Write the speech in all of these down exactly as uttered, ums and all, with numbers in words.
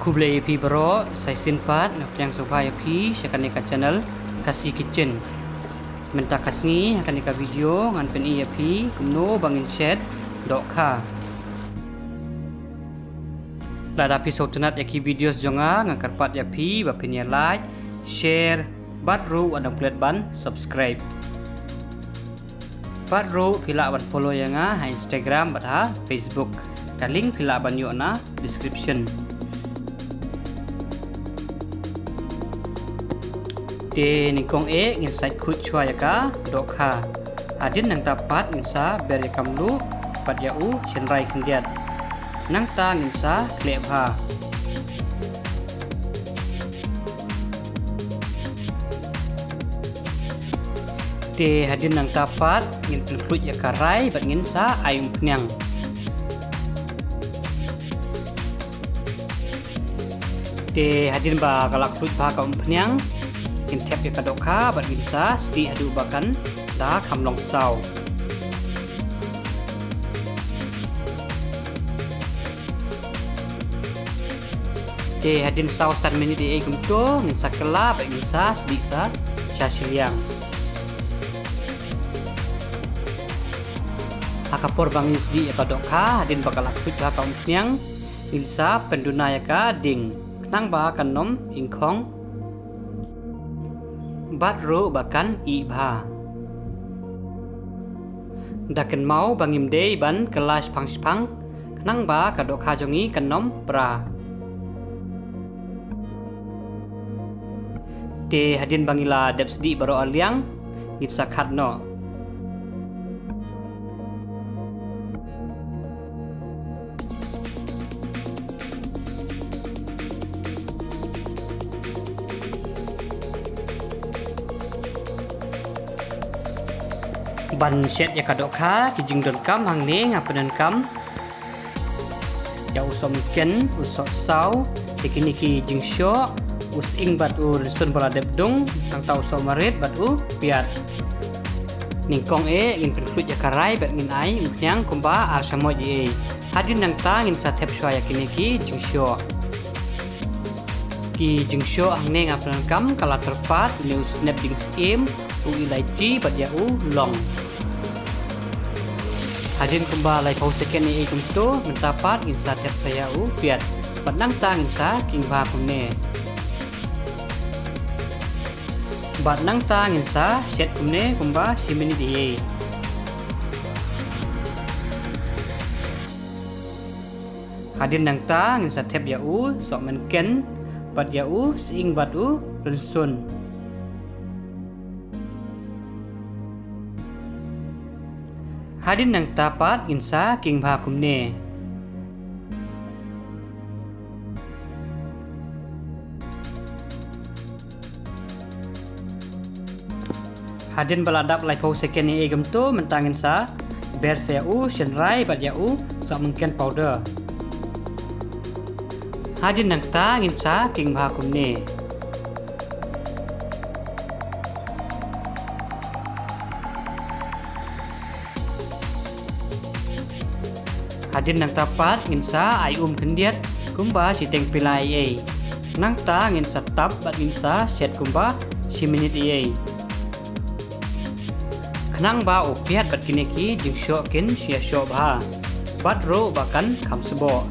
Khublei ïa phi baroh, sa shisien pat nga pdiang sngewbha ïa phi sha kane ka channel Khasi Kitchen. Mynta ka sngi ha kane ka video ngan pyni ïa phi kumno ba ngin shet dohkha. Lada phi sngewtynnat ïa ki videos jong nga, nga kyrpad ïa phi ba phin ïa like, share bad ruh wat ym klet ban subscribe. Bad ruh phi lah ban follow ïa nga ha Instagram bad ha Facebook. Ka link phi lah ban ïoh na description. Te nyngkong eh ngin sa khuid shuwa ïa ka dohkha. Hadien nangta pat ngin sa ber ïa ka mluh bad ïa u shynrai khyndiat. Nangta ngin sa khleh bha. Te hadien nangta pat ngin pynkhlud ïa ka rai bad ngin sa ai umphniang. Te hadien ba ka la khlud bha ka umphniang, ngin thep ïa ka dohkha bad ngin sa sdieh haduh ba kan da kham long saw. Te hadien saw san minit ei ei kumto ngin sa kylla bad ngin sa sdieh sa sha shiliang. Ha ka por ba ngin sdieh ïa ka dohkha, hadien ba ka la khlud bha ka umphniang, ngin sa pynduna ïa ka dieng khnang ba kan nym ingkhong bad ruh ba kan ih bha. Da kynmaw ba ngim dei ban kylla shipang shipang khnang ba ka dohkha jong ngi kan nym pra. Te hadien ba ngi la dep sdieh baroh arliang, ngin sa khat noh. Ban shet ïa ka dohkha, ki jingdonkam hangne nga pyndonkam ïa u sohmynken, u sohsaw, ïa kine ki jingshoh, u sying bad u rynsun ba la dep dung, nangta u sohmarit bad u piat. Nyngkong eh ngin pynkhlud ïa ka rai bad ngin ai umphniang kumba ar shamoit ei ei. Hadien nangta ngin sa thep shuwa ïa kine ki jingshoh. Ki jingshoh hangne nga pyndonkam ka la tyrpad, une u snep dieng syiem, u ilaichi bad ïa u long. Hadien kumba laiphew second ei ei kumto, mynta pat ngin sa thep sa ïa u piat. Bad nangta ngin sa king bha kumne. Bad nangta ngin sa shet kumne kumba shi minit ei ei. Hadien nangta ngin sa thep ïa u sohmynken bad ïa u sying bad u rynsun. Hadien nangta pat ngin sa king bha kumne. Hadien ba la dap laiphew second ei ei kumto, mynta ngin sa ber sa ïa u shynrai bad ïa u sohmynken powder. Hadien nangta ngin sa king bha kumne. Hadien nangta pat ngin sa ai um khyndiat kumba shiteng pela ei ei. Nangta ngin sa tap bad ngin sa shet kumba shi minit ei ei. Khnang ba u piat bad kine ki jingshoh kin ïashoh bha bad ruh ba kan kham sboh.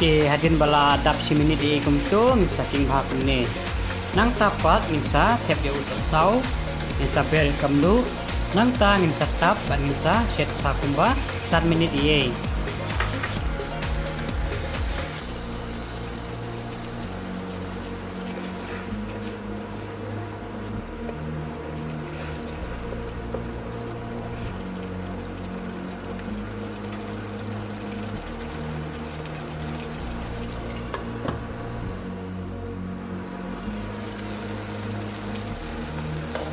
Te hadien ba la dap shi minit ei ei kumto ngin sa king bha kumne. Nangta pat ngin sa thep ïa u sohsaw, ngin sa ber ïa ka mluh, nangta ngin sa tap bad ngin sa shet sa kumba san minit ei ei.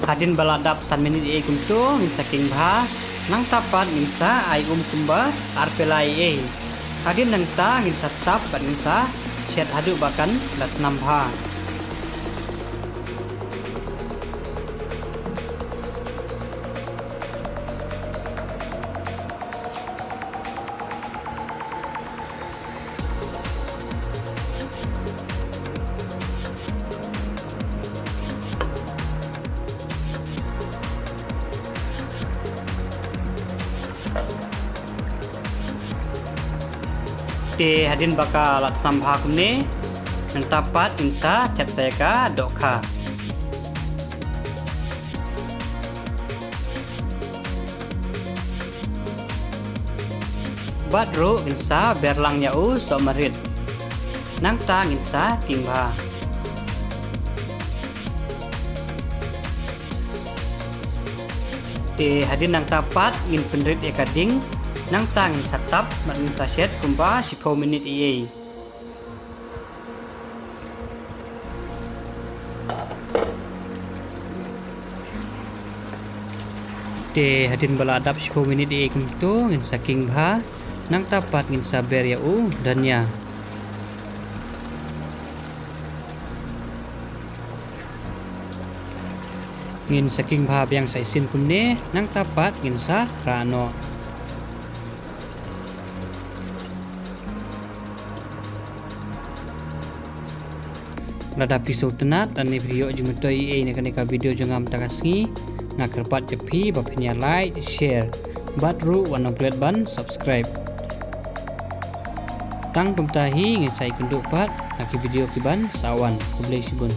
Hadien ba la dap san minit ei ei kumto ngin sa king bha, nangta pat ngin sa ai um kumba ar pela ei ei. Hadien nangta ngin sa tap bad ngin sa shet haduh ba kan da snam bha. Te hadien ba ka la tnam bha kumne, nangta pat ngin sa thied sa ïa ka dohkha. Bad ruh ngin sa ber lang ïa u sohmarit. Nangta ngin sa king bha. Te hadien nangta pat ngin pynrit ïa ka ding, nangta ngin sa tap, bad ngin sa shet kumba shiphew minit ei ei. Te hadien ba la dap shiphew minit ei ei kumto, ngin sa king bha, nangta pat ngin sa ber ïa u dhania. Ngin sa king bha biang sa shisien kumne, nangta pat ngin sa rah noh. Lada phi sngewtynnat lane phi ïoh jingmyntoi ei ei na kane ka video jong nga mynta ka sngi, nga kyrpad ïa phi ba phin ïa like, share, bad ruh wat nym klet ban subscribe. Tang kumta hi, ngin sa ïakynduh pat ha ki video kiban sa wan. Khublei shibun.